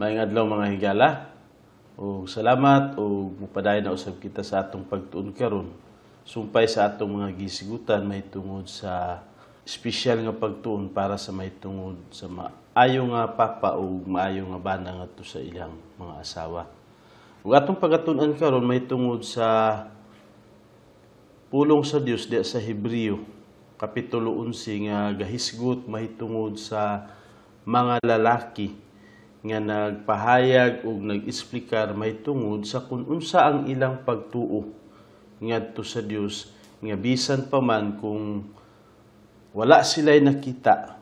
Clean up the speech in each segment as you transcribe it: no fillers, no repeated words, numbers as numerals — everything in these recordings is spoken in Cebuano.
Maayong adlaw, mga higala. O salamat o mupadayon na usab kita sa atong pagtuon karon. Sumpay sa atong mga gisgutan mahitungod sa espesyal nga pagtuon para sa mahitungod sa maayo nga papa o maayo nga bana ngadto sa ilang mga asawa. Ug atong pagatun-an karon mahitungod sa pulong sa Dios diya sa Hebreo kapitulo 11 nga gahisgot mahitungod sa mga lalaki nga nagpahayag ug nag-esplikar mahitungod sa kung unsa ang ilang pagtuo ngadto sa Dios, nga bisan pa man kung wala sila'y nakita,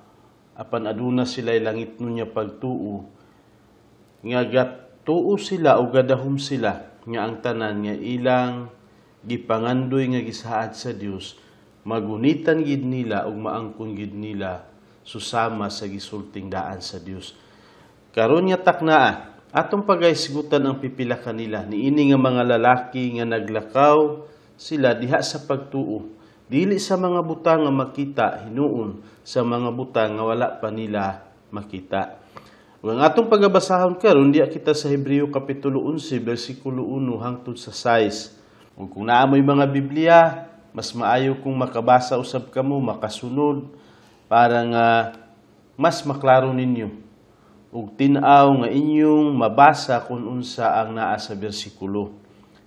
apan aduna sila'y langit nga pagtuo nga gatuo sila o gadahom sila nga ang tanan nga ilang gipangandoy nga gisaad sa Dios magunitan gid nila ug maangkon gid nila susama sa gisulting daan sa Dios. Karon nga taknaa, atong pagahisgutan ang pipila kanila niini nga mga lalaki nga naglakaw sila diha sa pagtuo, dili sa mga butang nga makita, hinuon sa mga butang nga wala pa nila makita. Ug ang atong pagabasahon karon, diha kita sa Hebreo kapitulo 11 bersikulo 1 hangtod sa 6. Ug kung naa moy mga Biblia, mas maayo kung makabasa usab kamo, makasunod, para nga mas maklaro ninyo ug tin-aw nga inyong mabasa kung unsa ang naa sa bersikulo.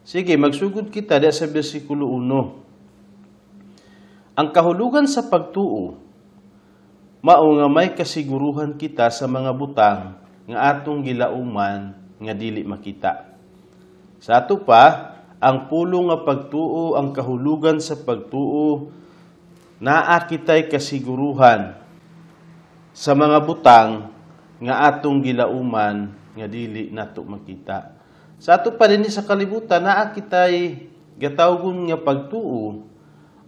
Sige, magsugod kita diha sa bersikulo 1. Ang kahulugan sa pagtuo mao nga may kasiguruhan kita sa mga butang nga atong gilauman nga dili makita. Sa ato pa, ang pulong nga pagtuo, ang kahulugan sa pagtuo, naa kitay kasiguruhan sa mga butang nga atong gilauman nga dili nato makita. Sa ato pa dinhi sa kalibutan, naa kitay gatawgon nga pagtuo,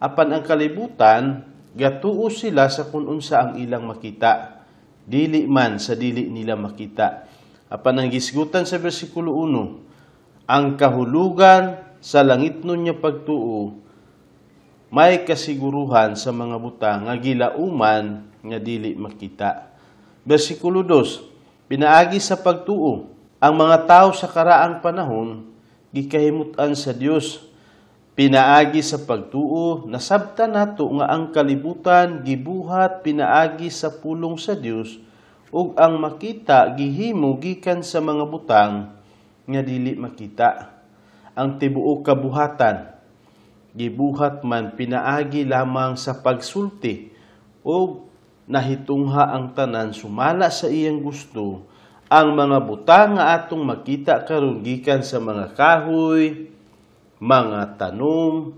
apan ang kalibutan gatuo sila sa kung unsa ang ilang makita, dili man sa dili nila makita. Apan ang gisgutan sa bersikulo 1, ang kahulugan sa langitnon nga pagtuo, may kasiguruhan sa mga butang nga gilauman nga dili makita. Bersikulo 2, pinaagi sa pagtuo, ang mga tao sa karaang panahon gikahimut-an sa Dios. Pinaagi sa pagtuo, nasabtan nato nga ang kalibutan gibuhat pinaagi sa pulong sa Dios ug ang makita gihimo gikan sa mga butang nga dili makita. Ang tibuok kabuhatan gibuhat man pinaagi lamang sa pagsulti ug nahitungha ang tanan sumala sa iyang gusto. Ang mga butang nga atong makita karon gikan sa mga kahoy, mga tanom,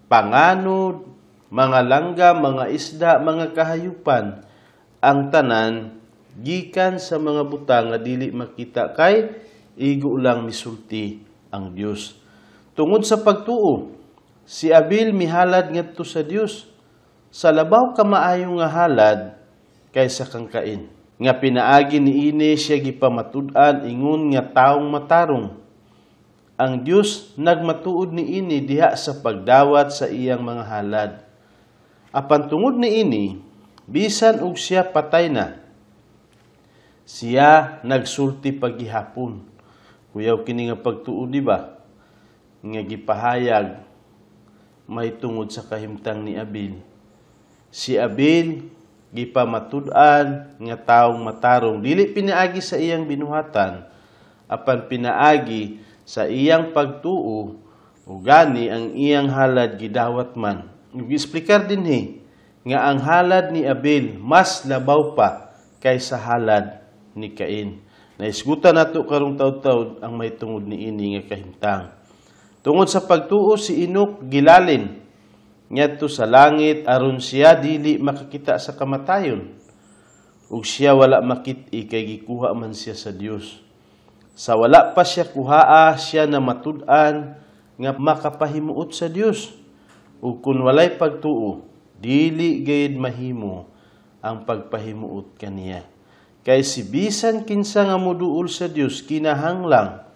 panganod, mga langga, mga isda, mga kahayupan, ang tanan gikan sa mga butang nga dili makita kay igo lang misulti ang Dios. Tungod sa pagtuo, si Abel mihalad ngadto sa Dios sa labaw ka maayo nga halad kaysa kang Cain, nga pinaagi niini siya gipamatud-an ingon nga taong matarong. Ang Dios nagmatuod niini diha sa pagdawat sa iyang mga halad. Apan tungod niini, bisan og siya patay na, siya nagsulti pagihapon. Kuyaw kini nga pagtuo, di ba? Nga gipahayag mahitungod sa kahimtang ni Abel. Si Abel gipamatud-an nga taong matarong, dili pinaagi sa iyang binuhatan, apan pinaagi sa iyang pagtuo, ug gani ang iyang halad gidawat man. Ug-explicar dinhi nga ang halad ni Abel mas labaw pa kaysa halad ni Cain. Naisgutan nato karong taud-taud ang mahitungod niini nga kahimtang. Tungod sa pagtuo, si Enoch gilalin ngadto sa langit aron siya dili makakita sa kamatayon. Ug siya wala makit-i kay gikuha man siya sa Dios. Sa wala pa siya kuhaa, siya na matud-an nga makapahimuot sa Dios. Ug kun walay pagtuo, dili gayud mahimo ang pagpahimuot kaniya. Kay si bisan kinsa nga moduol sa Dios kinahanglang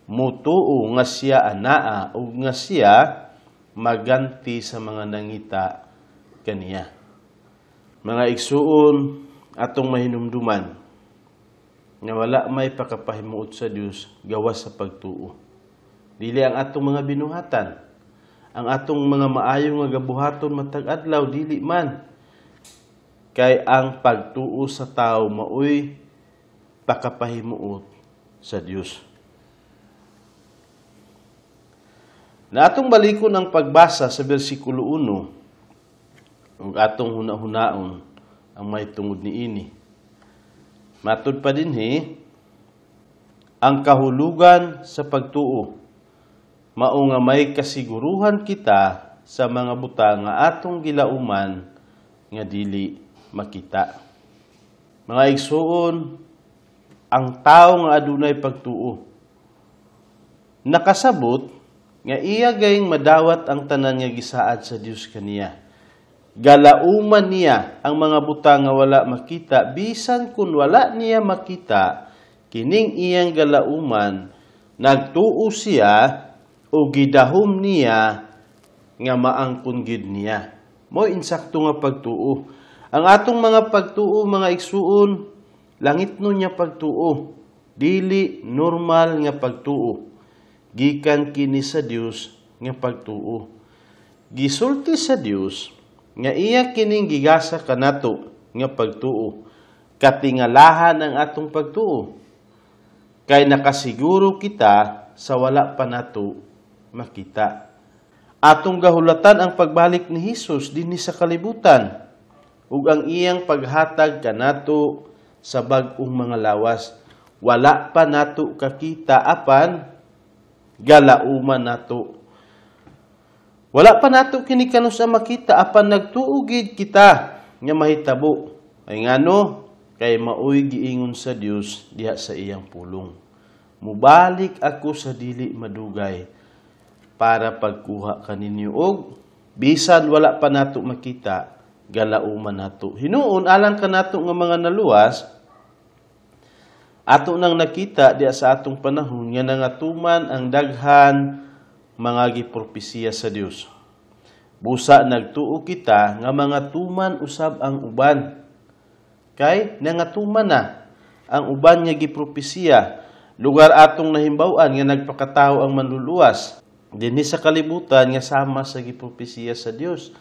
mutuo nga siya anaa ug nga siya maganti sa mga nangita kaniya. Mga igsuon, atong mahinumduman nga wala may pakapahimuot sa Dios gawas sa pagtuo. Dili ang atong mga binuhatan, ang atong mga maayo nga gabuhaton matag adlaw, dili man. Kay ang pagtuo sa tao maoy pakapahimuot sa Dios. Na atong balikon ang pagbasa sa bersikulo 1 ug atong hunahunaon ang may tungod niini. Matud pa dinhi ang kahulugan sa pagtuo, mao nga may kasiguruhan kita sa mga butang nga atong gilauman nga dili makita. Mga igsuon, ang tawo nga adunay pagtuo nakasabot nga iya gayeng madawat ang tanan nga gisaad sa Dios kaniya. Galauman niya ang mga butang nga wala makita, bisan kun wala niya makita, kining iyang galauman, nagtuo siya o gidahom niya nga maangkon gid niya. Mo insakto nga pagtuo. Ang atong mga pagtuo, mga igsuon, langit no niya pagtuo, dili normal nga pagtuo. Gikan kini sa Dios nga pagtuo. Gisulti sa Dios nga iya kining gigasa kanato nga pagtuo. Katingalahan ang atong pagtuo. Kay nakasiguro kita sa wala pa nato makita. Atong gahulatan ang pagbalik ni Hesus dinhi sa kalibutan ug ang iyang paghatag kanato sa bag-ong mga lawas. Wala pa nato kakita apan galauman nato. Wala pa nato kini kanus ang makita apan nagtuo gid kita nga mahitabo. Ay ngano kay maoy giingon sa Dios diha sa iyang pulong. Mubalik ako sa dili madugay para pagkuha kaninyo og bisan wala pa nato makita, galauman nato. Hinuon alang kanato nga mga naluwas, ato nang nakita diha sa atong panahon nga nangatuman ang daghan mga gipropesiya sa Dios. Busa nagtuo kita nga mga tuman usab ang uban. Kay nangatuman na ang uban nga gipropesiya, lugar atong nahimbaw-an nga nagpakatawo ang manluluwas dinhi sa kalibutan nga sama sa gipropesiya sa Dios,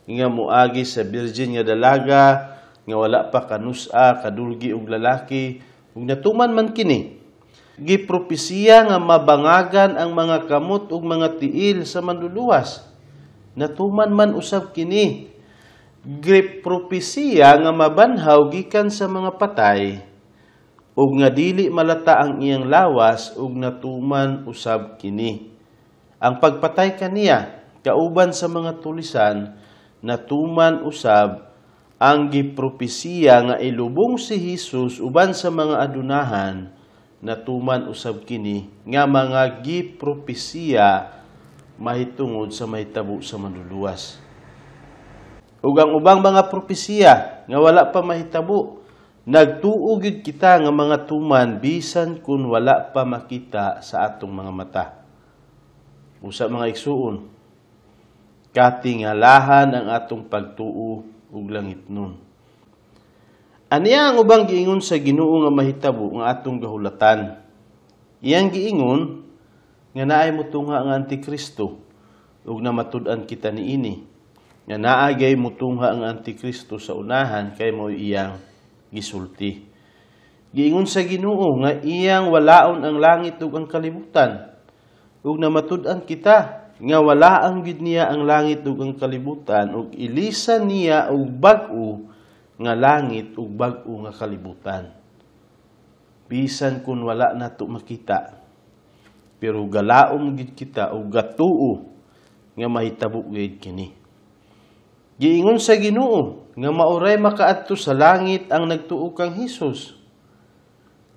nga moagi sa birgin nga dalaga nga wala pa kanusa, kadulgi og lalaki, ug natuman man kini. Gipropesiya nga mabangagan ang mga kamot ug mga tiil sa manluluwas, natuman man usab kini. Gipropesiya nga mabanhaw gikan sa mga patay ug nga dili malata ang iyang lawas, ug natuman usab kini. Ang pagpatay kaniya kauban sa mga tulisan, natuman usab ang gipropesiya nga ilubong si Hesus uban sa mga adunahan, natuman usab kini nga mga gipropesiya mahitungod sa mahitabo sa manluluwas. Ug ang ubang mga propesiya nga wala pa mahitabo, nagtuo gyud kita nga mga tuman bisan kun wala pa makita sa atong mga mata. Usa mga igsuon, katingalahan ang atong pagtuo ug langitnon. Aniya ang ubang giingon sa Ginoo nga mahitabo nga atong gahulatan. Iyang giingon nga naay mutungha ang Antikristo ug namatud-an kita niini. Nga naagay mutungha ang Antikristo sa unahan kay mao iyang gisulti. Giingon sa Ginoo nga iyang walaon ang langit ug ang kalibutan. Ug namatud-an kita nga walaang gid niya ang langit ug ang kalibutan ug ilisan niya og bag-o nga langit ug bag-o nga kalibutan. Bisan kun wala nato makita, pero galaom gid kita ug gatuo nga mahitabo gid kini. Giingon sa Ginoo nga maoray makaadto sa langit ang nagtuo kang Hesus.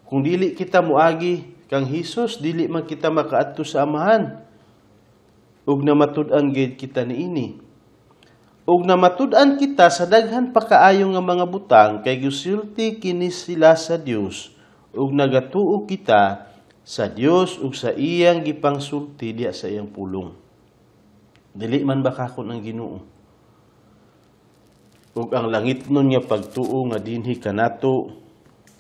Kung dili kita moagi kang Hesus, dili man kita makaadto sa Amahan. Ug namatud-an gid kita niini. Ug namatud-an kita sa daghan pa kaayo nga mga butang kay gisulti kini sila sa Dios, ug nagatuo kita sa Dios ug sa iyang gipangsulti diha sa iyang pulong. Dili man bakakon ang Ginoo. Ug ang langitnon nga pagtuo nga dinhi kanato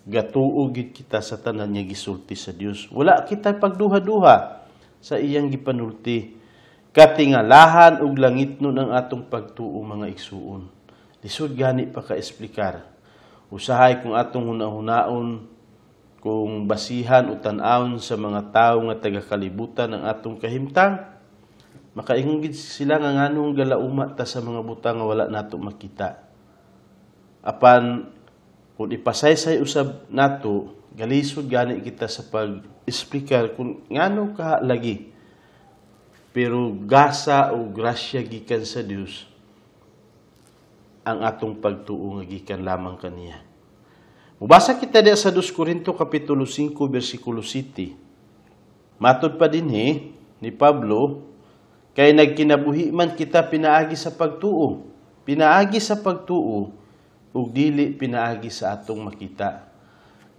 Gatuo gid kita sa tanan nga gisulti sa Dios. Wala kita pagduha-duha sa iyang gipanulti. Katingalahan ug langitnon ang atong pagtuo, mga igsuon. Lisod gani pa ka-esplikar. Usahay kung atong hunahunaon, kung basihan o tan-awon sa mga tawo nga taga-kalibutan ang atong kahimtang, makaingon gid sila nga nganong galauma ta sa mga butang nga wala nato makita. Apan kung ipasaysay usab nato, galisod gani kita sa pag-esplikar kung ngano ka lagi. Pero gasa o grasya gikan sa Dios ang atong pagtuo nga gikan lamang kaniya. Mubasa kita diya sa 2 Korinto Kapitulo 5, versikulo 7. Matod pa dinhi ni Pablo, kay nagkinabuhi man kita pinaagi sa pagtuo. Pinaagi sa pagtuo ug dili pinaagi sa atong makita.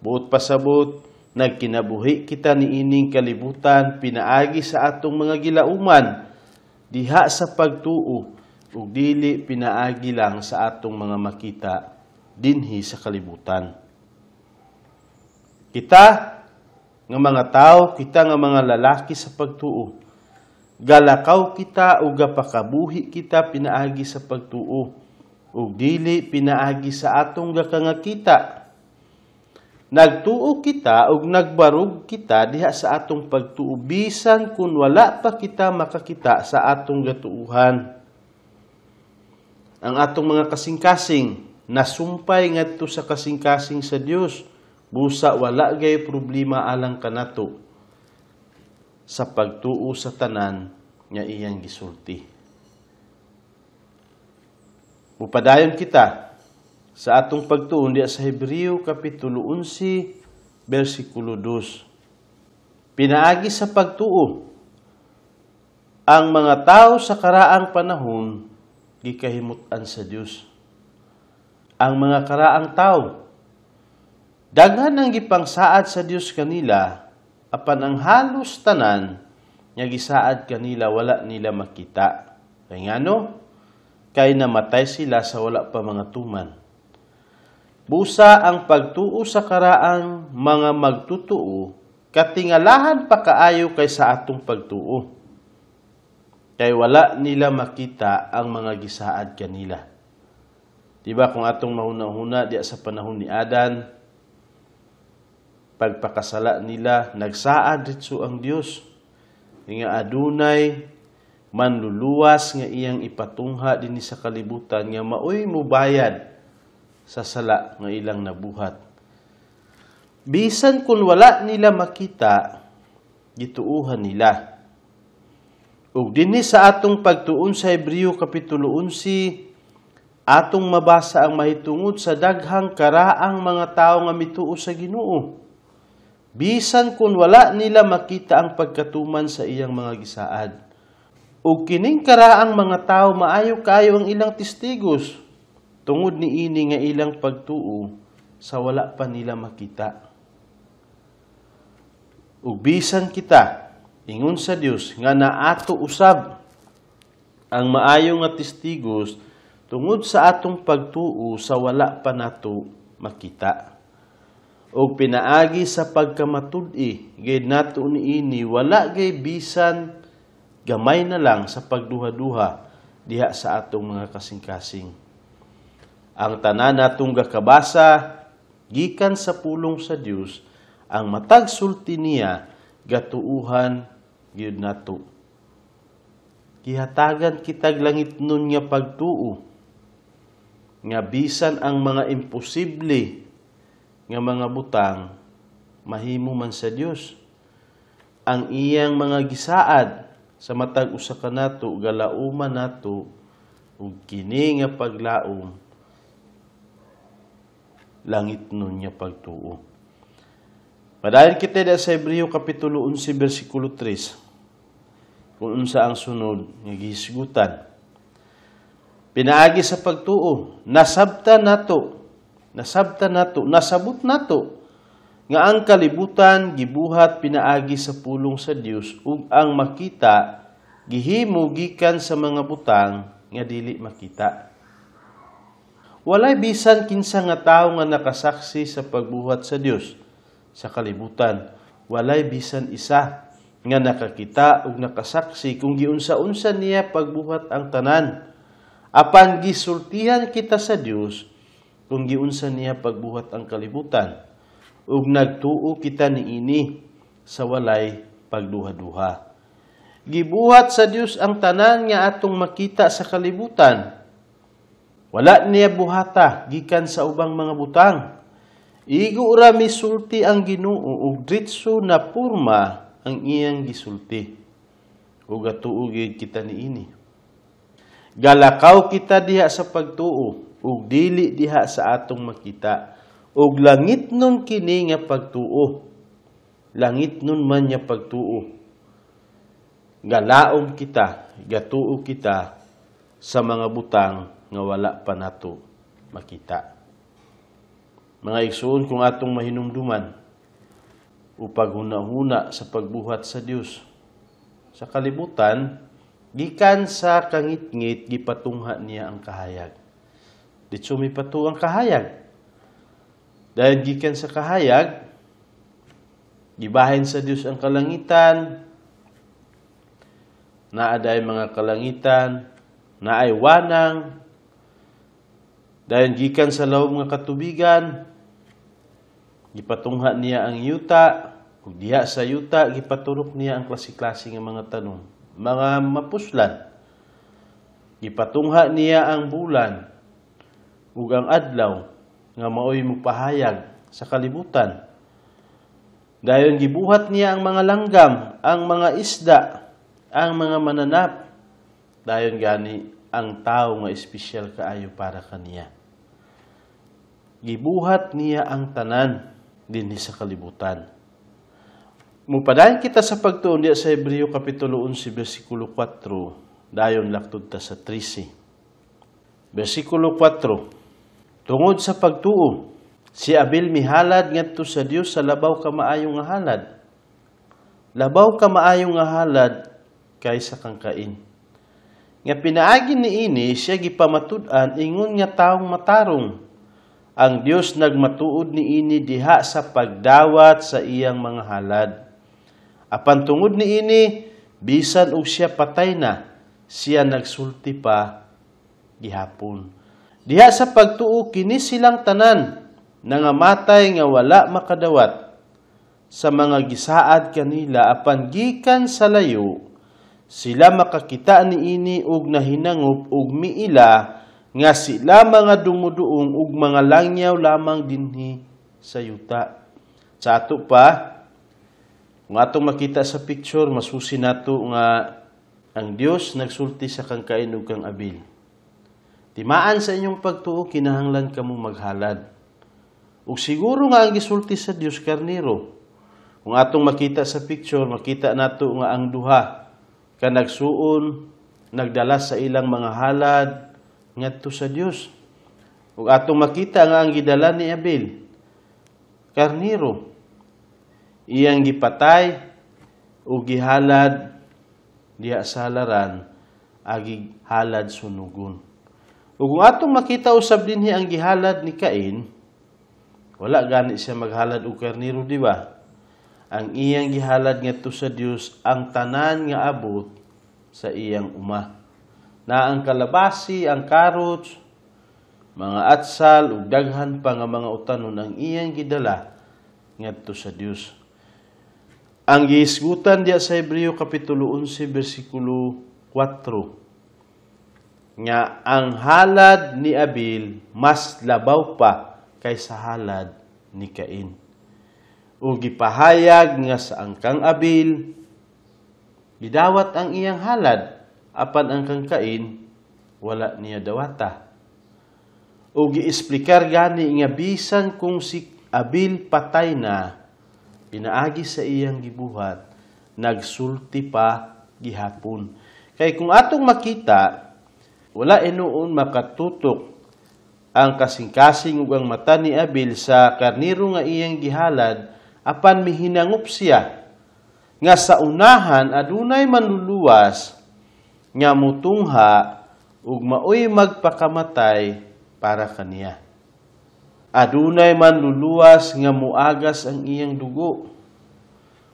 Buot pasabot, nagkinabuhi kita niining kalibutan pinaagi sa atong mga gilauman diha sa pagtuo ug dili pinaagi lang sa atong mga makita dinhi sa kalibutan. Kita nga mga tao, kita nga mga lalaki sa pagtuo, galakaw kita ug gapakabuhi kita pinaagi sa pagtuo ug dili pinaagi sa atong gakangakita. Nagtuo kita ug nagbarog kita diha sa atong pagtuo bisan kun wala pa kita makakita sa atong gatuuhan. Ang atong mga kasing-kasing nasumpay ngadto sa kasing-kasing sa Dios, busa wala gay problema alang kanato sa pagtuo sa tanan nga iyang gisulti. Mupadayon kita sa atong pagtuon diha sa Hebreo Kapitulo 11, versikulo 2. Pinaagi sa pagtuo, ang mga tao sa karaang panahon gikahimut-an sa Dios. Ang mga karaang tao, daghan ang gipangsaad sa Dios kanila, apan ang halos tanan nga gisaad kanila wala nila makita. Kay ngano? Kay namatay sila sa wala pa mga tuman. Busa ang pagtuo sa karaang mga magtutuo, katingalahan pa kaayo kaysa atong pagtuo. Kay wala nila makita ang mga gisaad kanila. Diba kung atong mahuna-huna diya sa panahon ni Adan, pagpakasala nila, nagsaad ritso ang Dios nga adunay manluluwas nga iyang ipatungha dinhi sa kalibutan nga maoy mubayad sa sala nga ilang nabuhat. Bisan kung wala nila makita, gituuhan nila. Ug dinhi sa atong pagtuon sa Hebreo Kapitulo 11, atong mabasa ang mahitungod sa daghang karaang mga tawo nga mituo sa Ginoo. Bisan kung wala nila makita ang pagkatuman sa iyang mga gisaad. Ug kining karaang mga tawo maayo kaayo ang ilang testigos tungod niini nga ilang pagtuo sa wala pa nila makita. Ug bisan kita ingon sa Dios nga naato usab ang maayo nga testigos tungod sa atong pagtuo sa wala pa nato makita. Og pinaagi sa pagkamatud-i gid nato niini wala gay bisan gamay na lang sa pagduha-duha diha sa atong mga kasing-kasing. Ang tanan natong gakabasa gikan sa pulong sa Dios, ang matag sulti niya gatuuhan gyud nato. Gihatagan kitag langitnon nga pagtuo nga bisan ang mga imposible nga mga butang mahimo man sa Dios. Ang iyang mga gisaad sa matag usa ka nato galauman nato, ug kini nga paglaom langitnon nga pagtuo. Padayon kita sa Hebreo Kapitulo 11 versikulo 3 kung unsa ang sunod nga gihisgutan. Pinaagi sa pagtuo, nasabta nato, nasabot nato nga ang kalibutan gibuhat pinaagi sa pulong sa Dios ug ang makita gihimo gikan sa mga butang nga dili makita. Walay bisan kinsa nga tawo nga nakasaksi sa pagbuhat sa Dios sa kalibutan. Walay bisan isa nga nakakita ug nakasaksi kung giunsa-unsa niya pagbuhat ang tanan. Apan gisultihan kita sa Dios kung giunsa niya pagbuhat ang kalibutan, ug nagtuo kita niini sa walay pagduha-duha. Gibuhat sa Dios ang tanan nga atong makita sa kalibutan. Wala niya buhata gikan sa ubang mga butang. Igo ra misulti ang Ginoo ug diretso na porma ang iyang gisulti. Ug atuo gid kita niini. Galakaw kita diha sa pagtuo ug dili diha sa atong makita. Ug langit nun kini nga pagtuo. Langit nun man nga pagtuo. Galaom kita, gatuo kita sa mga butang nga wala pa nato makita. Mga igsoon, kung atong mahinumduman o paghuna-huna sa pagbuhat sa Dios sa kalibutan, gikan sa kangitngit gipatungha niya ang kahayag. Ditso mipato ang kahayag. Dahil gikan sa kahayag, gibahin sa Dios ang kalangitan, naaday mga kalangitan, naay wanang, dahil gikan sa lawom nga katubigan, gipatungha niya ang yuta, ug diha sa yuta gipaturok niya ang klase-klase nga mga tanom, mga mapuslan. Gipatungha niya ang bulan ug ang adlaw nga maoy mopahayag sa kalibutan. Dayon gibuhat niya ang mga langgam, ang mga isda, ang mga mananap. Dayon gani ang tawo nga espesyal kaayo para kaniya. Gibuhat niya ang tanan dinhi sa kalibutan. Mupadayon kita sa pagtuon diya sa Hebreo Kapitulo 11, versikulo 4, dayon laktod ta sa 13. Versikulo 4, tungod sa pagtuo, si Abel mihalad ngadto sa Dios sa labaw ka maayo nga halad. Labaw ka maayo nga halad kaysa kang Cain. Nga pinaagi niini siya gipamatud-an ingon nga taong matarong. Ang Dios nagmatuod niini diha sa pagdawat sa iyang mga halad. Apan tungod niini, bisan og siya patay na, siya nagsulti pa gihapon. Diha sa pagtuo kini silang tanan nangamatay nga wala makadawat sa mga gisaad kanila, apan gikan sa layo sila makakita niini og nahinangop og miila nga sila mga dumuduong ug mga langyaw lamang dinhi sa yuta. Sa ato pa, kung atong makita sa picture, masusi nato nga ang Dios nagsulti sa kang Cain ug kang Abel. Timaan sa inyong pagtuo, kinahanglan kamo maghalad. Ug siguro nga ang gisulti sa Dios karniro. Kung atong makita sa picture, makita nato nga ang duha ka nagsuon, nagdala sa ilang mga halad ngadto sa Dios. Ug atong makita nga ang gidala ni Abel karniro, iyang gipatay ug gihalad diha sa halaran, agi halad sunugon. Ug kung atong makita usab dinhi ang gihalad ni Cain, wala gani siya maghalad og karniro, di ba? Ang iyang gihalad ngadto sa Dios ang tanan nga abot sa iyang uma. Na ang kalabasi, ang carrots, mga atsal ug daghan pa nga mga utanon ang iyang gidala ngadto sa Dios. Ang gihisgutan diya sa Hebreo Kapitulo 11 versikulo 4 nga ang halad ni Abel mas labaw pa kaysa halad ni Cain. O gipahayag nga sa angkang Abel gidawat ang iyang halad, apan ang kang Cain wala niya dawata. O giesplikar gani nga bisan kung si Abel patay na, pinaagi sa iyang gibuhat, nagsulti pa gihapon. Kay kung atong makita, wala inuon makatutok ang kasing-kasing ug ang mata ni Abel sa karniro nga iyang gihalad, apan mihinangup siya nga sa unahan adunay manluluwas nga mutungha ug maoy magpakamatay para kaniya. Adunay manluluwas nga muagas ang iyang dugo,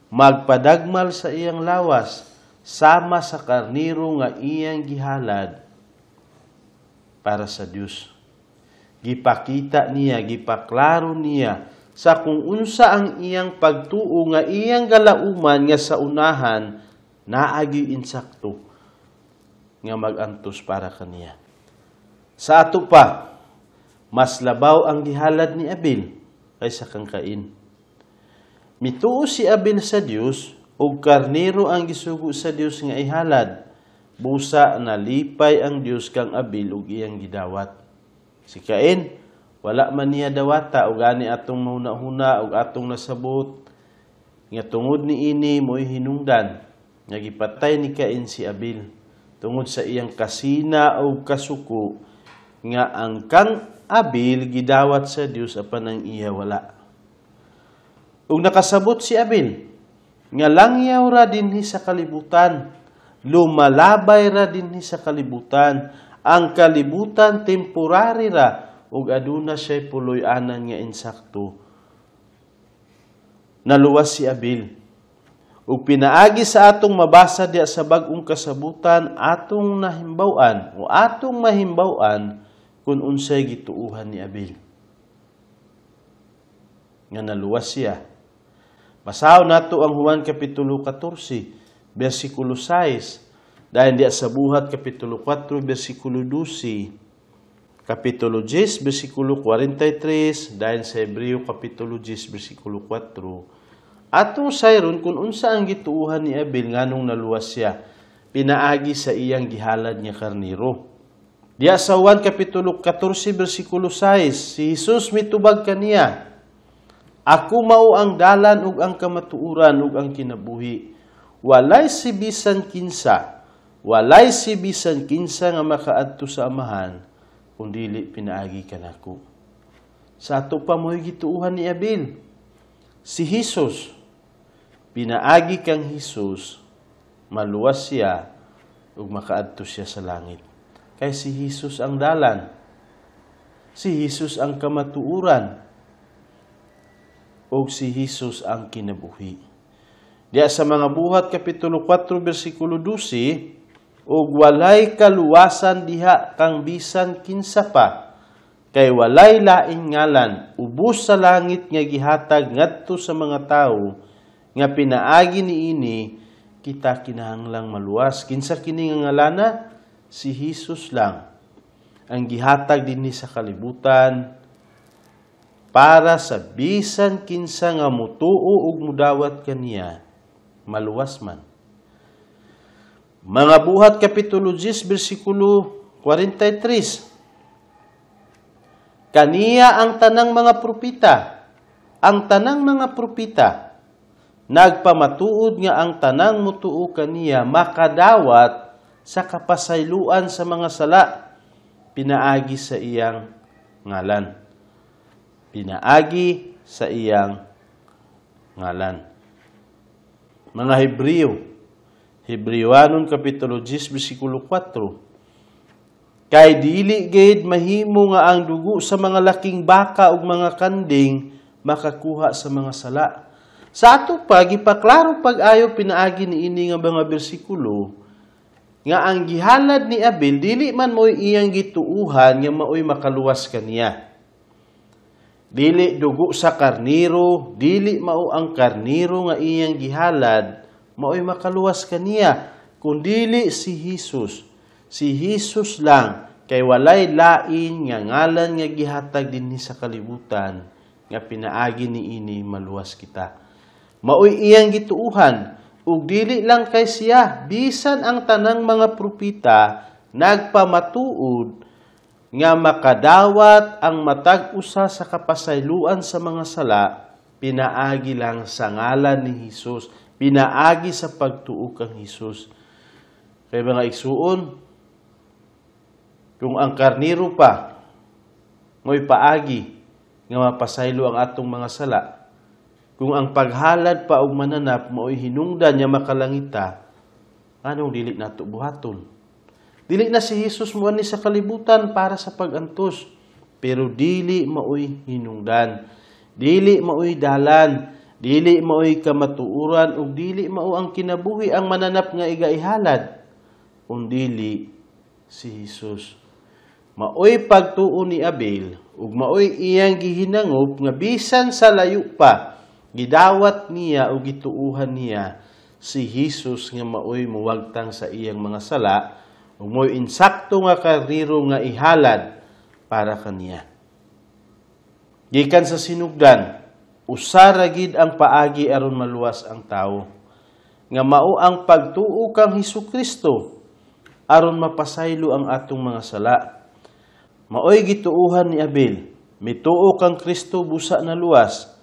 magpadagmal sa iyang lawas, sama sa karniro nga iyang gihalad para sa Dios. Gipakita niya, gipaklaro niya sa kung unsa ang iyang pagtuo nga iyang galauman nga sa unahan naagi insakto nga magantos para kaniya. Sa ato pa, mas labaw ang gihalad ni Abel kaysa kang Cain. Mituo si Abel sa Dios ug karnero ang gisugo sa Dios nga ihalad. Busa nalipay ang Dios kang Abel ug iyang gidawat. Si Cain, wala man niya dawata ug gani atong mahuna-huna ug atong nasabot nga tungod niini mo'y hinungdan nga gipatay ni Cain si Abel tungod sa iyang kasina ug kasuko nga ang kang Abel gidawat sa Dios apan ang iya wala. Ug nakasabot si Abel nga langyaw ra dinhi sa kalibutan, lumalabay ra dinhi sa kalibutan, ang kalibutan temporary ra ug aduna siya'y puloy-anan nga insakto. Naluwas si Abel. Ug pinaagi sa atong mabasa diya sa bag-ong kasabutan, atong nahimbaw-an o atong mahimbaw-an kung unsay gituuhan ni Abel nga naluwas siya. Basahon nato ang Juan Kapitulo 14, versikulo 6, dahil diya sa Buhat Kapitulo 4, versikulo 12, Kapitulo 10, versikulo 43, dahil sa Hebreo Kapitulo 10, versikulo 4. Atong sayron kung unsa ang gituuhan ni Abel nganong naluwas siya, pinaagi sa iyang gihalad nga karniro. Diya sa Juan Kapitulo 14, versikulo 6, si Jesus mitubag kaniya, "Ako mao ang dalan ug ang kamatuoran ug ang kinabuhi. Walay si bisan kinsa, walay si bisan kinsa nga makaadto sa Amahan kung dili pinaagi kanako." Sa ato pa mo'y gituuhan ni Abel, si Jesus. Pinaagi kang Jesus, maluwas siya ug makaadto siya sa langit. Kay si Jesus ang dalan, si Jesus ang kamatuoran, ug si Jesus ang kinabuhi. Diya sa mga Buhat Kapitulo 4, versikulo 12, ug walay kaluwasan diha kang bisan kinsa pa, kay walay laing ngalan ubos sa langit nga gihatag ngadto sa mga tawo nga pinaagi niini kita kinahanglang maluwas. Kinsa kini nga ngalana? Si Jesus lang ang gihatag dinhi sa kalibutan para sa bisan kinsa nga mutuo ug mudawat kaniya maluwas man. Mga Buhat Kapitulo 10, versikulo 43. Kaniya ang tanang mga propeta, ang tanang mga propeta nagpamatuod nga ang tanang mutuo kaniya makadawat sa kapasayloan sa mga sala pinaagi sa iyang ngalan. Pinaagi sa iyang ngalan. Mga Hebreo, Hebreoanon Kapitulo 10, versikulo 4. Kay dili gid mahimo nga ang dugo sa mga laking baka ug mga kanding makakuha sa mga sala. Sa ato pa, gipaklaro pag-ayo pinaagi niini nga mga bersikulo nga ang gihalad ni Abel dili man mo'y iyang gituuhan nga mao'y makaluwas kaniya. Dili dugo sa karniro, dili mao ang karniro nga iyang gihalad mao'y makaluwas kaniya, kundili si Jesus. Si Jesus lang, kay walay lain nga ngalan nga gihatag dinhi sa kalibutan nga pinaagi niini maluwas kita. Mao'y iyang gituuhan, ug dili lang kay siya, bisan ang tanang mga propeta nagpamatuod nga makadawat ang matag usa sa kapasayloan sa mga sala, pinaagi lang sa ngalan ni Hesus, pinaagi sa pagtuo kang Hesus. Kay mga igsuon, kung ang karniro pa mo'y paagi nga mapasaylo ang atong mga sala, kung ang paghalad pa og mananap mao'y hinungdan nga makalangita, anong dili nato buhaton? Dili na si Hesus muani sa kalibutan para sa pagantos. Pero dili maoy hinungdan, dili maoy dalan, dili maoy kamatuoran ug dili mao ang kinabuhi ang mananap nga igaihalad, undili si Hesus. Maoy pagtuo ni Abel ug maoy iyang gihinangop nga bisan sa layo pa gidawat niya ug gituohan niya si Hesus nga maoy muwagtang sa iyang mga sala ug maoy insakto nga karnero nga ihalad para kaniya. Gikan sa sinugdan, usa ra gid ang paagi aron maluwas ang tawo, nga mao ang pagtuo kang Hesukristo aron mapasaylo ang atong mga sala. Maoy gituohan ni Abel, mituo kang Kristo busa na luwas,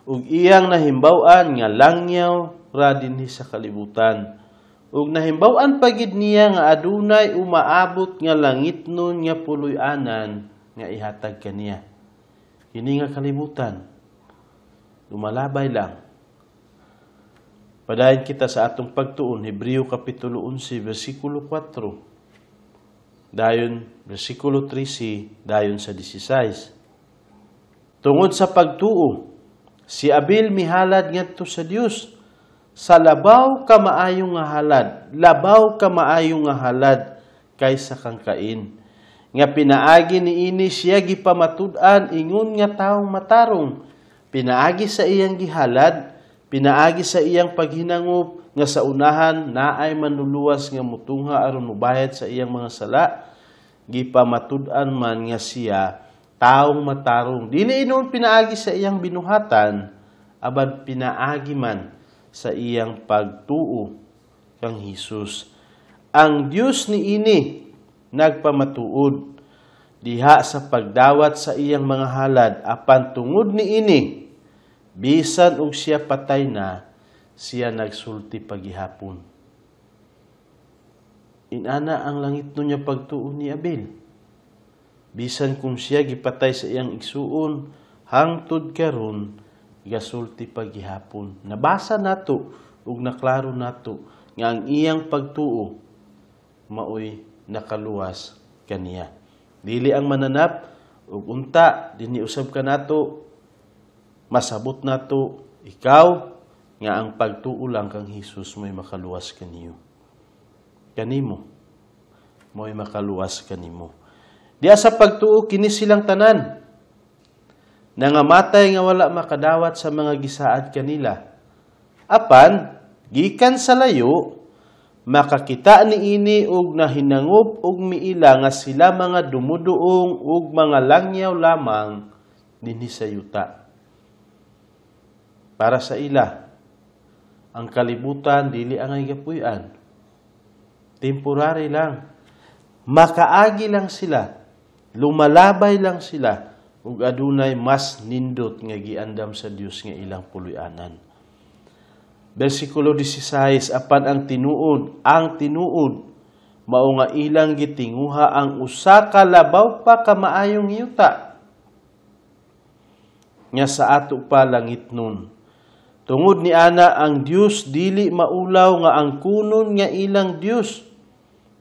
ug iyang nahimbaw-an nga langyaw ra dinhi sa kalibutan. Ug nahimbaw-an pa gid niya nga adunay umaabot nga langitnon nga puloy-anan nga ihatag kaniya. Kini nga kalibutan, lumalabay lang. Padayon kita sa atong pagtuon, Hebreo Kapitulo 11, versikulo 4. Dayon, versikulo 13, dayon sa 16. Tungod sa pagtuo, si Abel mihalad ngadto sa Dios sa labaw ka maayo nga halad, labaw ka maayo nga halad kaysa kang Cain. Nga pinaagi niini siya gipamatud-an ingon nga taong matarong, pinaagi sa iyang gihalad, pinaagi sa iyang paghinangop nga sa unahan naay manluluwas nga mutungha aron mobayad sa iyang mga sala, gipamatud-an man nga siya taong matarong. Dili inon pinaagi sa iyang binuhatan, apan pinaagi man sa iyang pagtuo kang Hesus. Ang Dios niini nagpamatuod diha sa pagdawat sa iyang mga halad, apan tungod niini bisan og siya patay na, siya nagsulti pagihapon. Inana ang langit niya pagtuo ni Abel. Bisan kung siya gipatay sa iyang igsuon, hangtod karon gasulti pagihapon. Nabasa nato ug naklaro nato nga ang iyang pagtuo maoy nakaluwas kaniya. Dili ang mananap ug unta dinhi usab kanato, masabot nato ikaw nga ang pagtuo lang kang Hesus mo'y makaluwas kaniyo. Kanimo mo'y makaluwas kanimo. Diya sa pagtuo kini silang tanan nangamatay nga wala makadawat sa mga gisaad kanila. Apan gikan sa layo makakita niini og nahinangop og miila nga sila mga dumuduong og mga langyaw lamang dinhi sa yuta. Para sa ila, ang kalibutan dili angay gapuy-an. Temporary lang. Makaagi lang sila, lumalabay lang sila ug adunay mas nindot nga giandam sa Dios nga ilang puloy-anan. Versikulo 16, apan ang tinuod mao nga ilang gitinguha ang usa ka labaw pa ka maayong yuta nga sa ato pa langit nun. Tungod ni ana ang Dios dili maulaw nga ang kunon nga ilang Dios,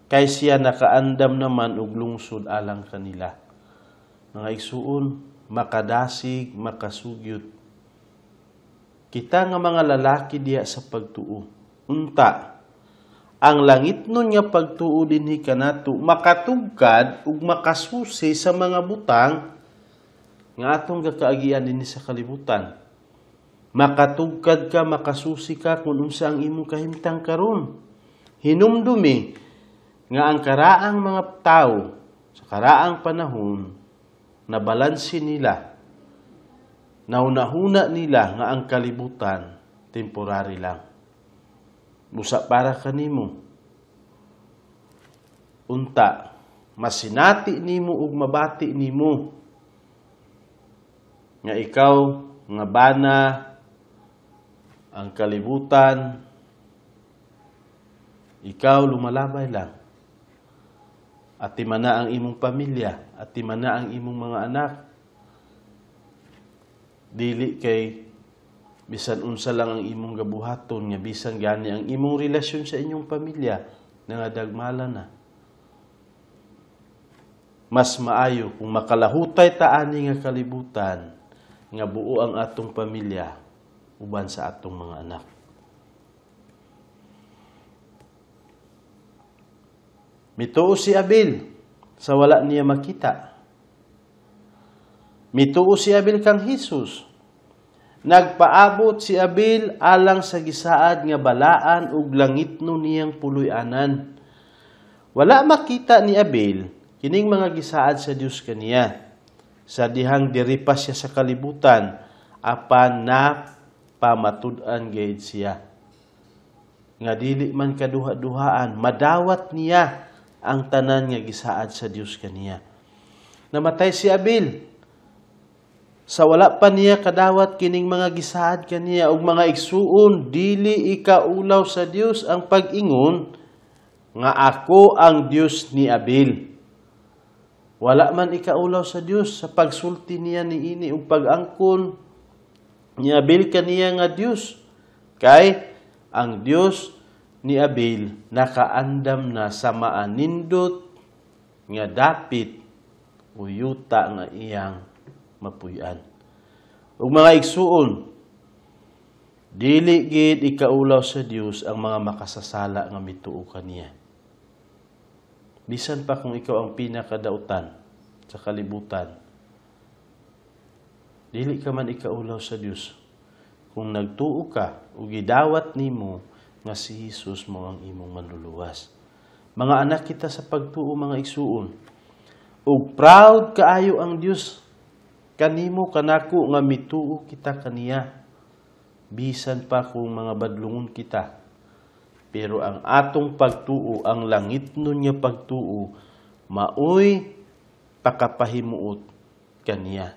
kay siya nakaandam naman og lungsod alang kanila. Mga igsuon, makadasig, makasugyot kita nga mga lalaki diha sa pagtuo. Unta, ang langit nun nga pagtuo dinhi kanato makatugkad ug makasusi sa mga butang nga atong gakaagian dinhi sa kalibutan. Makatugkad ka, makasusi ka kung unsa ang imong kahimtang karon. Hinumdumi nga ang karaang mga tao sa karaang panahon nabalanse nila, naunahuna nila nga ang kalibutan temporary lang. Busa para kanimo. Unta, masinati nimo ug mabati nimo nga ikaw nga bana ang kalibutan, ikaw lumalabay lang. At timana ang imong pamilya, at timana ang imong mga anak. Dili kay bisan unsa lang ang imong gabuhaton, nga bisan gani ang imong relasyon sa inyong pamilya nangadagmala na. Mas maayo kung makalahutay ta ani nga kalibutan nga buo ang atong pamilya uban sa atong mga anak. Mituo si Abel sa wala niya makita. Mituo si Abel kang Hesus. Nagpaabot si Abel alang sa gisaad nga balaan ug langitno niyang puloy-anan. Wala makita ni Abel kining mga gisaad sa Dios kaniya. Sa dihang diri pa siya sa kalibutan, apan na pamatud-an gayud siya. Nga dili man kaduha-duhaan, madawat niya ang tanan nga gisaad sa Dios kaniya. Namatay si Abel. Sa wala pa niya kadawat kining mga gisaad kaniya ug mga igsuon, dili ikaulaw sa Dios ang pag-ingon nga ako ang Dios ni Abel. Wala man ikaulaw sa Dios sa pagsulti niya niini ug pag-angkon ni Abel kaniya nga Dios. Kay ang Dios ni Abel nakaandam na sa maanindot nga dapit o yuta nga iyang mapuy-an. Ug mga igsuon, dili gid ikaulaw sa Dios ang mga makasasala nga mituo kaniya. Bisan pa kung ikaw ang pinakadautan sa kalibutan, dili ka man ikaulaw sa Dios kung nagtuo ka ug gidawat nimo nga si Hesus mo ang imong manluluwas. Mga anak kita sa pagtuo, mga igsuon, ug proud kaayo ang Dios kanimo kanako nga mituo kita kaniya, bisan pa kung mga badlungon kita. Pero ang atong pagtuo, ang langitnon nga pagtuo, maoy pakapahimuot kaniya.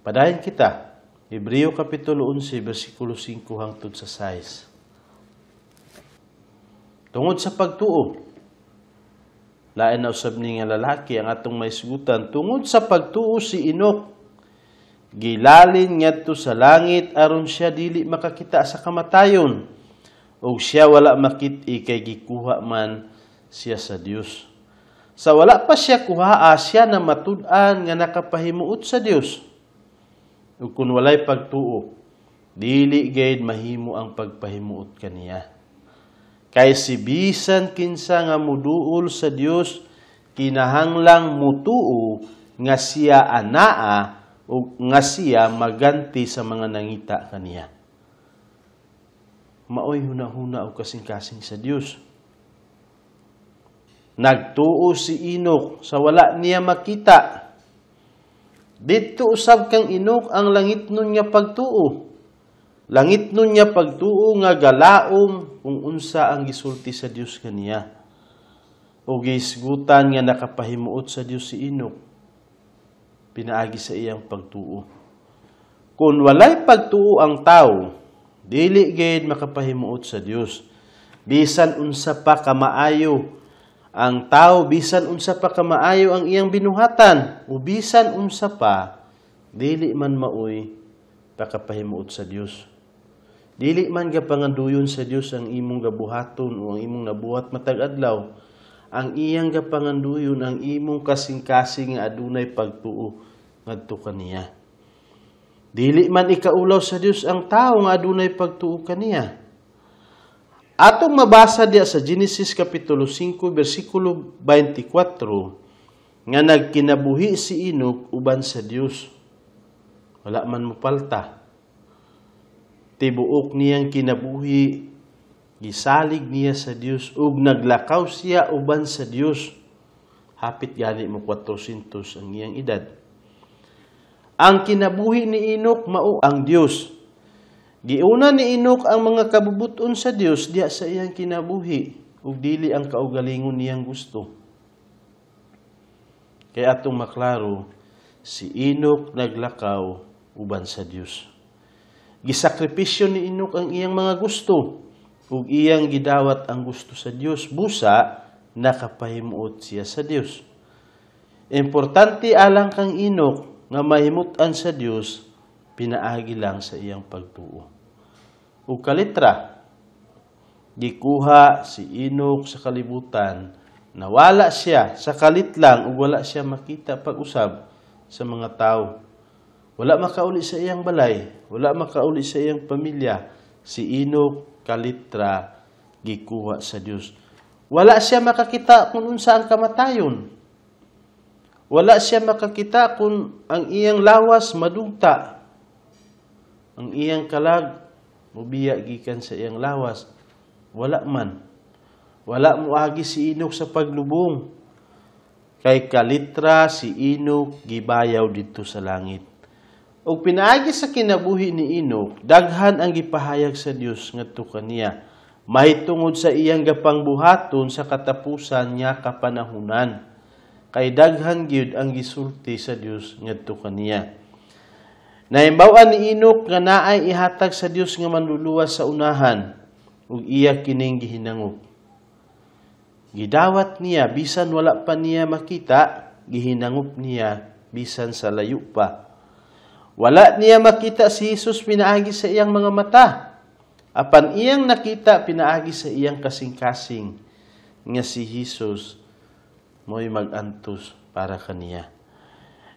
Padayon kita, Hebreo Kapitulo 11, versikulo 5 hangtod sa 6. Tungod sa pagtuo, lain na usab ni nga lalaki ang atong maisgutan, tungod sa pagtuo si Enoch, gilalin ngadto sa langit aron siya dili makakita sa kamatayon, ug siya wala makit-i kay gikuha man siya sa Dios. Sa wala pa siya kuhaa, siya na matud-an nga nakapahimuot sa Dios. Ug kun walay pagtuo, dili gayud mahimo ang pagpahimuot kaniya. Kay si bisan kinsa nga muduol sa Dios, kinahanglang mutuo nga siya anaa o nga siya maganti sa mga nangita kaniya. Maoy hunahuna o kasing-kasing sa Dios. Nagtuo si Enoch sa wala niya makita. Didto usab kang Enoch ang langitnon nga pagtuo. Langitnon niya pagtuo nga galaom kung unsa ang gisulti sa Dios kaniya. O gisgutan nga nakapahimuot sa Dios si Enoch pinaagi sa iyang pagtuo. Kung walay pagtuo ang tao, dili gayud makapahimuot sa Dios. Bisan unsa pa kamaayo ang tao, bisan unsa pa kamaayo ang iyang binuhatan, o bisan unsa pa, dili man maoy pakapahimuot sa Dios. Dili man gapanganduyon sa Dios ang imong gabuhaton o ang imong nabuhat matag adlaw. Ang iyang gapanganduyon ang imong kasing-kasing nga adunay pagtuo ngadto kaniya. Dili man ikaulaw sa Dios ang tawo nga adunay pagtuo kaniya. Atong mabasa diya sa Genesis Kapitulo 5, versikulo 24, nga nagkinabuhi si Enoch uban sa Dios. Wala man mopalta. Tibuok niyang kinabuhi, gisalig niya sa Dios ug naglakaw siya uban sa Dios. Hapit gani mo 400 ang iyang edad. Ang kinabuhi ni Enoch mao ang Dios. Giuna ni Enoch ang mga kabubuton sa Dios diha sa iyang kinabuhi ug dili ang kaugalingon niyang gusto. Kaya atong maklaro, si Enoch naglakaw uban sa Dios. Gisakripisyo ni Enoch ang iyang mga gusto ug iyang gidawat ang gusto sa Dios, busa nakapahimuot siya sa Dios. Importante alang kang Enoch nga mahimut-an sa Dios pinaagi lang sa iyang pagtuo. Ug kalitra, gikuha si Enoch sa kalibutan Nawala siya sa kalit lang ug wala siya makita pag-usab sa mga tawo. Wala makauli sa iyang balay, wala makauli sa iyang pamilya. Si Enoch kalitra gikuha sa Dios. Wala siya makakita kung unsa ang kamatayon. Wala siya makakita kung ang iyang lawas madugta. Ang iyang kalag mubiya gikan sa iyang lawas. Wala man. Wala moagi si Enoch sa paglubong. Kay kalitra si Enoch gibayaw didto sa langit. Ug pinaagi sa kinabuhi ni Enoch, daghan ang gipahayag sa Dios ngadto kaniya mahitungod sa iyang gapangbuhaton sa katapusan nga kapanahunan. Kay daghan gyud ang gisulti sa Dios ngadto kaniya. Nahimbaw-an ni Enoch nga naay ihatag sa Dios nga manluluwas sa unahan ug iya kining gihinangop. Gidawat niya bisan wala pa niya makita, gihinangop niya bisan sa layo pa. Wala niya makita si Jesus pinaagi sa iyang mga mata. Apan iyang nakita pinaagi sa iyang kasing-kasing nga si Jesus mo'y mag-antos para kaniya.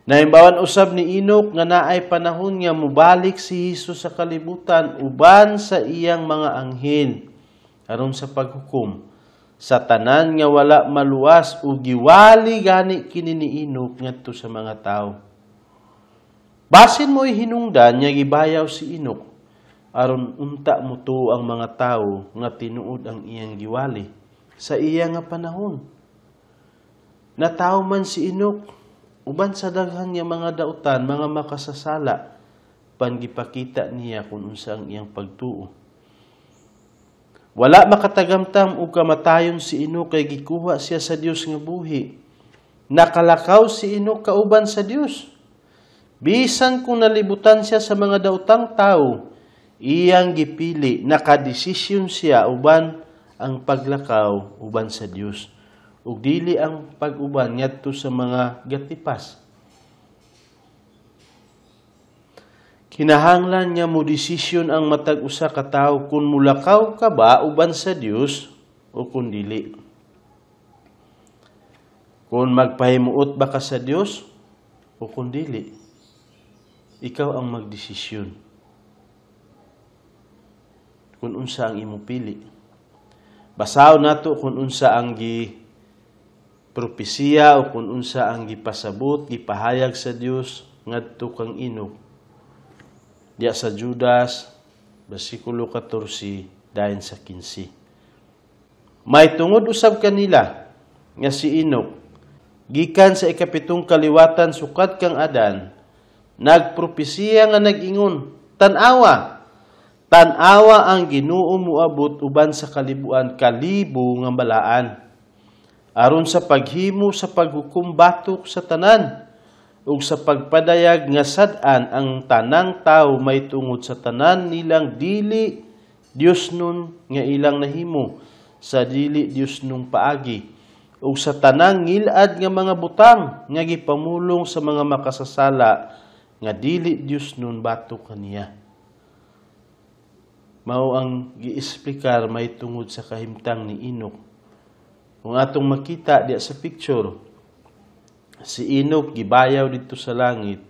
Nahimbawan usab ni Enoch nga naay panahon nga mobalik si Jesus sa kalibutan uban sa iyang mga anghel aron sa paghukom sa tanan nga wala maluwas ug giwali gani kini ni Enoch ngadto sa mga tawo. Basin mo'y hinungdan nga gibayaw si Enoch aron unta motuo ang mga tawo nga tinuod ang iyang giwali sa iya nga panahon. Natawo man si Enoch uban sa daghan nga mga dautan, mga makasasala, pan gipakita niya kung unsa ang iyang pagtuo. Wala makatagamtam og kamatayon si Enoch kay gikuha siya sa Dios nga buhi. Nakalakaw si Enoch kauban sa Dios. Bisan kung nalibutan siya sa mga daotang tawo, iyang gipili, nakadesisyon siya uban ang paglakaw uban sa Dios ug dili ang pag-uban ngadto sa mga gatipas. Kinahanglan nga mo desisyon ang matag usa ka tawo kung mulakaw ka ba uban sa Dios o kung dili. Kung magpahimuot ba ka sa Dios o kung dili. Ikaw ang magdesisyon kung unsa ang imong pili. Basahon nato kung unsa ang gi propesiya o kung unsa ang gipasabot, gipahayag sa Dios ngadto kang Enoch. Diya sa Judas, versikulo 14, dayon sa 15. May tungod usab kanila nga si Enoch, gikan sa ikapitong kaliwatan sukad kang Adan, nagpropesiya nga nag-ingon, tan-awa, tan-awa ang Ginoo moabot uban sa kalibuan kalibo nga balaan, aron sa paghimo sa paghukom batok sa tanan, ug sa pagpadayag nga sad-an ang tanang tawo may tungod sa tanan nilang dili Dios nun nga ilang nahimo sa dili Dios nung paagi, ug sa tanang ngilad nga mga butang nga gipamulong sa mga makasasala nga dili Dios nun batok kaniya. Mao ang giesplikar may tungod sa kahimtang ni Enoch. Kung atong makita diya sa picture, si Enoch gibayaw didto sa langit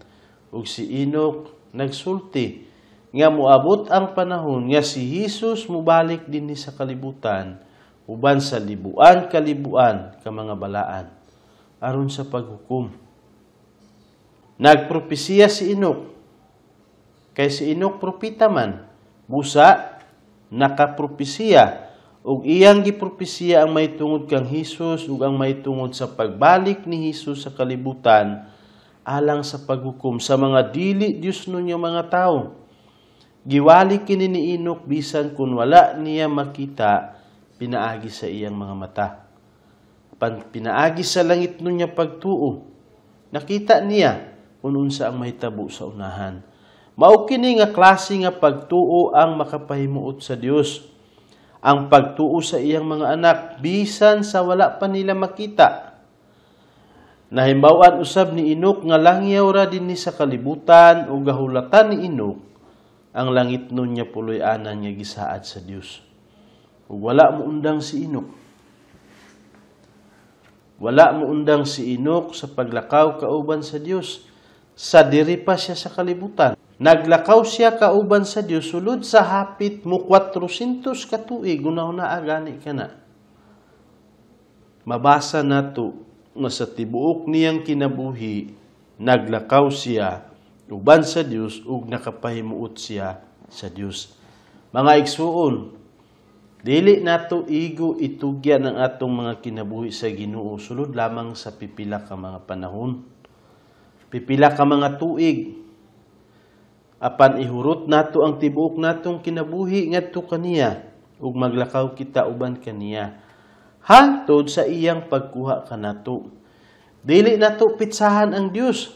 ug si Enoch nagsulti nga moabot ang panahon nga si Jesus mobalik dinhi sa kalibutan uban sa libuan kalibuan ka mga balaan aron sa paghukom. Nagpropesiya si Enoch. Kay si Enoch propeta man, busa nakapropesiya ug iyang gipropesiya ang mahitungod kang Hesus ug ang mahitungod sa pagbalik ni Hesus sa kalibutan alang sa paghukom sa mga dili Dios nun nga mga tawo. Giwali kini ni Enoch bisan kun wala niya makita pinaagi sa iyang mga mata. Pan pinaagi sa langit nun niya pagtuo, nakita niya kung unsa ang mahitabo sa unahan. Mao kini nga klase nga pagtuo ang makapahimuot sa Dios. Ang pagtuo sa iyang mga anak bisan sa wala pa nila makita. Nahimbaw-an usab ni Enoch nga langyaw ra dinhi sa kalibutan ug gahulatan ni Enoch ang langit nun niya puloy-anan nga gisaad sa Dios. Ug wala moundang si Enoch. Wala moundang si Enoch sa paglakaw kauban sa Dios sa diri pa siya sa kalibutan. Naglakaw siya kauban sa Dios sulod sa hapit mo 400 ka tuig, una-una gani kana. Mabasa nato nga sa tibuok niyang kinabuhi naglakaw siya uban sa Dios ug nakapahimuot siya sa Dios. Mga igsuon, dili nato igo itugyan ang atong mga kinabuhi sa Ginoo sulod lamang sa pipila ka mga panahon, pipila ka mga tuig. Apan ihurot nato ang tibuok natong kinabuhi ngadto kaniya ug maglakaw kita uban kaniya hangtod sa iyang pagkuha kanato. Dili nato pitsahan ang Dios.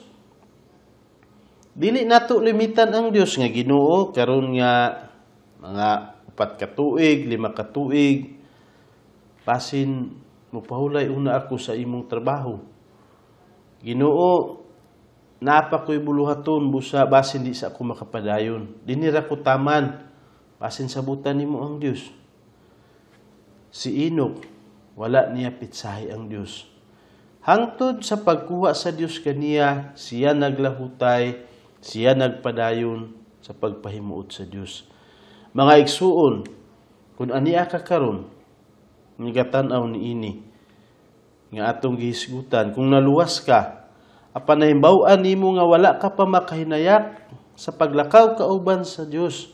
Dili nato limitan ang Dios nga Ginoo karon nga mga 4 ka tuig, 5 ka tuig, basin mopahulay una ako sa imong trabaho. Ginoo, naa pa ko'y buluhaton busa basin di sa ako makapadayon. Dinira ko taman, basin sabutan nimo ang Dios. Si Enoch, wala niya pitsahi ang Dios. Hangtod sa pagkuha sa Dios kaniya, siya naglahutay, siya nagpadayon sa pagpahimuot sa Dios. Mga igsuon, kung ania ka karon, nigatan-aw niini nga atong gihisgutan, kung naluwas ka, apan nahimbaw-an nimo nga wala ka pa makahinayak sa paglakaw kauban sa Dios,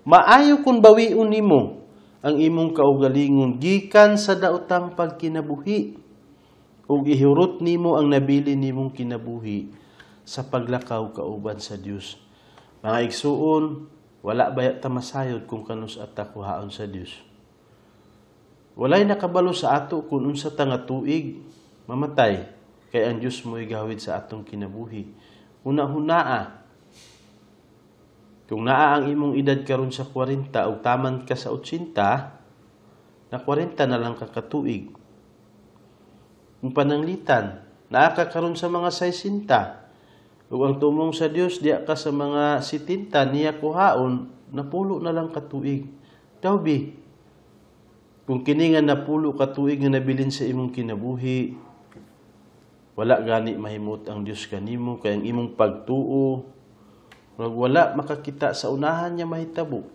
maayo kung bawion nimo ang imong kaugalingon gikan sa daotang pagkinabuhi ug ihurot nimo ang nabili nimong kinabuhi sa paglakaw kauban sa Dios. Mga igsuon, wala baya ta masayod kung kanus at kuhaon sa Dios. Walay nakabalo sa ato kung unsa ta nga tuig mamatay, kay ang Dios mo'y gawid sa atong kinabuhi. Una-hunaa, kung naa ang imong edad karon sa 40 ug taman ka sa 80, na 40 na lang ka katuig. Kung pananglitan, naa ka karon sa mga 60, ug ang tumong sa Dios diya ka sa mga 70 niya kuhaon, napulo na lang katuig. Dawbi, kung kini nga napulo katuig nga nabilin sa imong kinabuhi, wala gani mahimot ang Dios kanimo, kay ang imong pagtuo wala makakita sa unahan niya mahitabo.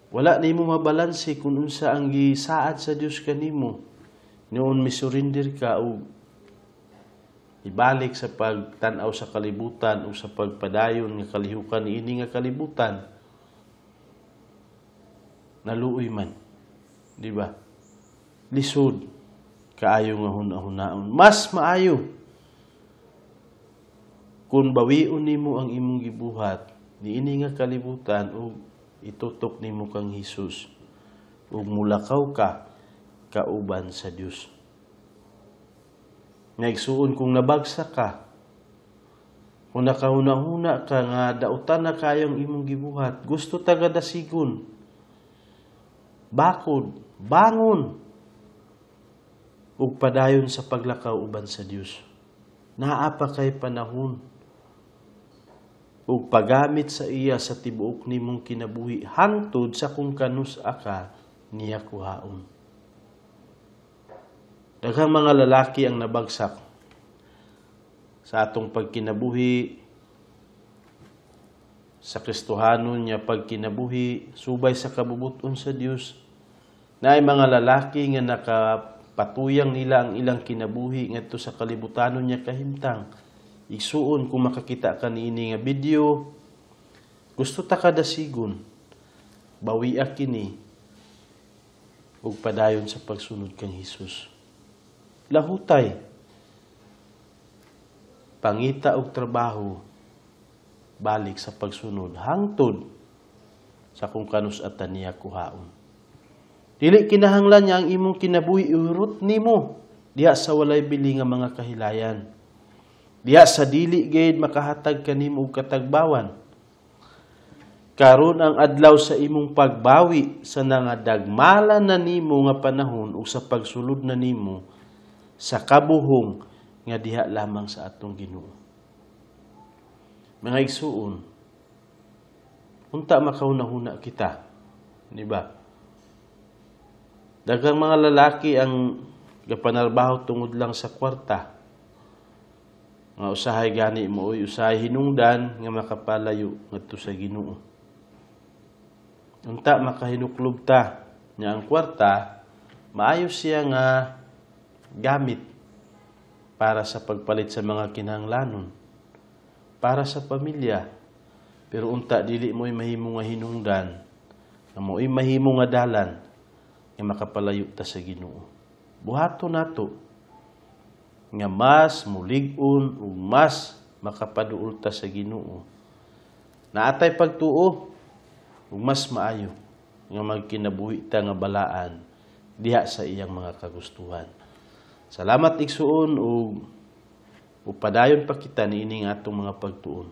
Wala nimo mabalanse kung unsa ang gisaad sa Dios kanimo. Noon misurrender ka og ibalik sa pagtan-aw sa kalibutan o sa pagpadayon nga kalihukan niini nga kalibutan, naluoy man, di ba? Lisod kaayo nga huna-hunaon. Mas maayo kung bawion nimo ang imong gibuhat niini nga kalibutan ug itutok nimo kang Hesus ug mulakaw ka kauban sa Dios. Naigsuon, kung nabagsak ka, kung nakahuna-huna ka nga dautan na kayong imong gibuhat, gusto taga dasigon, bakod, bangon, ug padayon sa paglakaw uban sa Dios. Naa pa kay panahon ug paggamit sa iya sa tibuok nimong kinabuhi hangtod sa kung kanus-a ka niya kuhaon. Daghang mga lalaki ang nabagsak sa atong pagkinabuhi, sa Kristohanon niya pagkinabuhi, subay sa kabubuton sa Dios. Naay mga lalaki nga nakapatuyang nila ang ilang kinabuhi ngadto sa kalibutanon niya kahimtang. Igsuon, kung makakita ka niini nga video, gusto ta kadasigon, bawia kini ug padayon sa pagsunod kang Hesus. Lahutay, pangita og trabaho, balik sa pagsunod hangtod sa kung kanus at niya kuhaon. Dili kinahanglan niya ang imong kinabuhi ihurot nimo diha sa walay bili nga mga kahilayan. Diha sa dili gayud makahatag kanimo og katagbawan. Karon ang adlaw sa imong pagbawi sa nangadagmala na nimo nga panahon ug sa pagsulod na nimo sa kabuhong nga diha lamang sa atong Ginoo. Mga igsuon, unta makahuna-huna kita, di ba? Daghang mga lalaki ang gapanarbaho tungod lang sa kwarta. Nga usahay gani mo usahay hinungdan nga makapalayo ngadto sa Ginoo. Unta makahinuklob ta nga ang kwarta maayo siya nga gamit para sa pagpalit sa mga kinahanglanon, para sa pamilya. Pero unta dili mo'y mahimo nga hinungdan, nga mo'y mahimo nga dalan nga makapalayo ta sa Ginoo. Buhaton nato nga mas mulig-on ug mas makapaduol ta sa Ginoo. Naatay pagtuo ug mas maayo nga magkinabuhi ta nga balaan diha sa iyang mga kagustuhan. Salamat, igsuon, ug upadayon pa kita niining atong mga pagtuon.